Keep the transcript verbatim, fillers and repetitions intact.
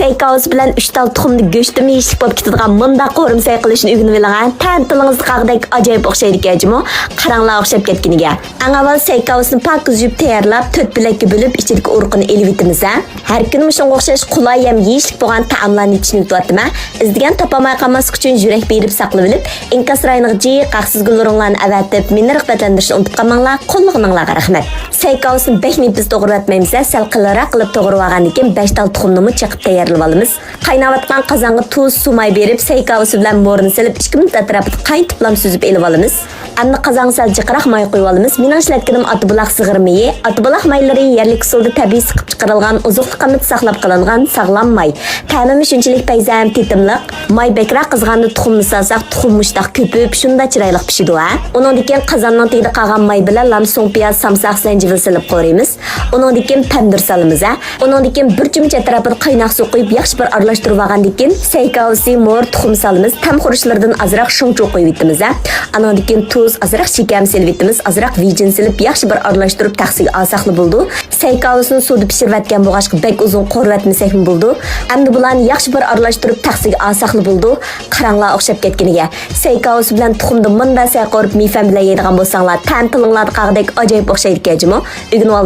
سەي كاۋىسى بىلەن ئۈچ تال تۇخۇمنى گۆشتىمۇ يېيىشلىك بولۇپ كېتىدىغان مۇنداق قورۇما سەي قىلىشنى ئۆگىنىۋېلىڭە. تەم تىلىڭىزدا قالغۇدەك ئاجايىپ ئوخشايدىكەن جۇمۇ. قاراڭلار ئوخشاپ كەتكىنىگە. ئەڭ ئاۋۋال سەي كاۋىسىنى پاكىز يۇيۇپ تەييارلاپ، تۆت بۆلەككە بۆلۈپ، ئىچىدىكى ئۇرۇقىنى ئېلىۋېتىمىز ھە. ھەر كۈنى مۇشۇنىڭغا ئوخشاش قولاي ھەم يېيىشلىك بولغان تائاملارنى چۈشىنىۋېتىۋاتىمەن. ئىزدىگەن تاپالماي قالماسلىق ئۈچۈن يۈرەك بېرىپ ساقلىۋېلىپ، ئىنكاس رايونىغا جىق ھەقسىز گۈللىرىڭلارنى ئەۋەتىپ، مېنى رىغبەتلەندۈرۈشنى ئۇنتۇپ قالماڭلار. قوللىغىنىڭلارغا رەھمەت. سەي كاۋىسىنى بەك نېپىز توغرىۋەتمەيمىز ھە، سەل قېلىنراق قىلىپ توغرىۋالغاندىن كېيىن، بەش تال تۇخۇمنىمۇ چېقىپ تەييارلىۋالىمىز. قايناۋاتقان قازانغا تۇز، سۇ، ماي بېرىپ، سەي كاۋىسى بىلەن مورىنى سېلىپ، ئىككى مىنۇت ئەتراپىدا قاينىتىپلام سۈزۈپ ئېلىۋالىمىز. ئەمدى قازانغا سەل جىقراق ماي قۇيۇۋالىمىز. مېنىڭ ئىشلەتكىنىم ئاتىبۇلاق سىغىر مېيى. ئاتىبۇلاق مايلىرى يەرلىك ئۇسۇلدا تەبىئىي سىقىپ چىقىرىلغان، ئوزۇقلۇق قىممىتى ساقلاپ قېلىنغان ساغلام ماي. تەمىمۇ شۇنچىلىك پەيزى ھەم تېتىملىق. ماي بەكرەك قىزغاندا تۇخۇمنى سالساق، تۇخۇم مۇشتاق كۆپۈپ، شۇنداق چىرايلىق پىشىدۇ ھە. ئۇنىڭدىن كېيىن قازاننىڭ تېگىدە قالغان ماي بىلەن لام، سوڭ، پىياز، سامساق، زەنجىۋىل سېلىپ قورۇيمىز. ئۇنىڭدىن كېيىن پەمدۇر سالىمىز ھە. ئۇنىڭدىن كېيىن بىر چۆمۈچ ئەتراپىدا قايناق سۇ قۇيۇپ، ياخشى بىر ئارىلاشتۇرۇۋالغاندىن كېيىن، سەي كاۋىسى، مور، تۇخۇم سالىمىز. تەم خۇرۇچلىرىدىن ئازراق شوڭچۇ قۇيۇۋېتىمىز ھە. ئانىڭدىن كېيىن تۇز، ئازراق شېكەرمۇ سېلىۋېتىمىز، ئازراق ۋىجىن سېلىپ، ياخشى بىر ئارىلاشتۇرۇپ تەخسىگە ئالساقلا بولىدۇ. سەي كاۋىسىنى سۇدا پىشۇرۇۋەتكەن بولغاچقا، بەك ئۇزۇن قورۇۋەتمىسەكمۇ بولىدۇ. ئەمدى بۇلارنى ياخشى بىر ئارىلاشتۇرۇپ تەخسىگە ئالساقلا بولىدۇ. قاراڭلار ئوخشاپ كەتكىنىگە. سەي كاۋىسى بىلەن تۇخۇمدا مۇنداق سەي قورۇپ مېيفەن بىلەن يەيدىغان بولساڭلار، تەم تىلىڭلاردا قالغۇدەك ئاجايىپ ئوخشايدىكەن جۇمۇ. ئۆگىنىۋال.